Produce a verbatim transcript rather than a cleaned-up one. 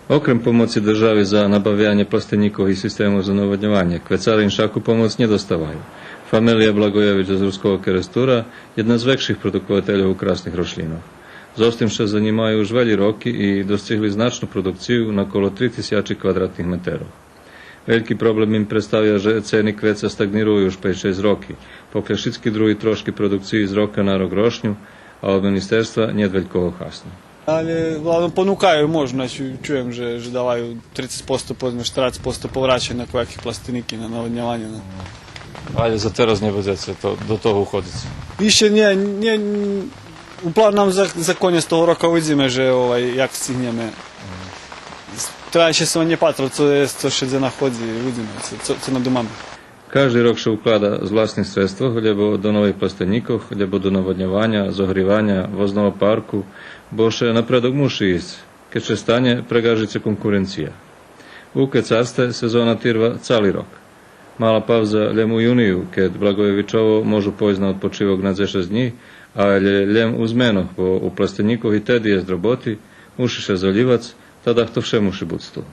Окрем помоци держави за набавянє пластенїкох и систему за наводньованє, квецаре иншаку помоц нє доставаю. Фамелия Благоєвич з Руского Керестура єдна з векших продуковательох украсних рошлїнох. Зоз тим ше занїмаю уж велї роки и достигли значну продукцию на коло три тисячи квадратних метерох. Вельки проблем им представя же цени квеца стаґнирую уж пейц-шейсц роки, покля шицки други трошки продукциї з рока на рок рошню, а од министерства нєт велького хасну. Але главно понукаю, можна, чу-, чуєм же, же даваю трицец посто, поведзме штерацец посто поврачаня на кояки пластенїки, на наводньованє, на... Але за тераз нє будзеце то, до того уходзиц? Ище нє, нє, у плану нам за, за конєц того рока, увидзиме же, овай, як стигнєме. Треба ище сам нє патрел цо єст, цо ше дзе находзи, увидзиме цо, цо, цо надумаме. Кажди рок ше уклада з власних средствох, лєбо до нових пластенїкох, лєбо до наводньованя, зогриваня, возного парку, бо ше напредок муши исц, кед ше станє, преґажи ше конкуренция. У квецарстве сезона тирва цали рок. Мала павза лєм у юнию, кед Благоєвичово можу пойсц на одпочивок на дзешец днї, але лєм у зменох, бо у пластенїкох и теди єст роботи, муши ше залївац, та дахто вше муши буц ту.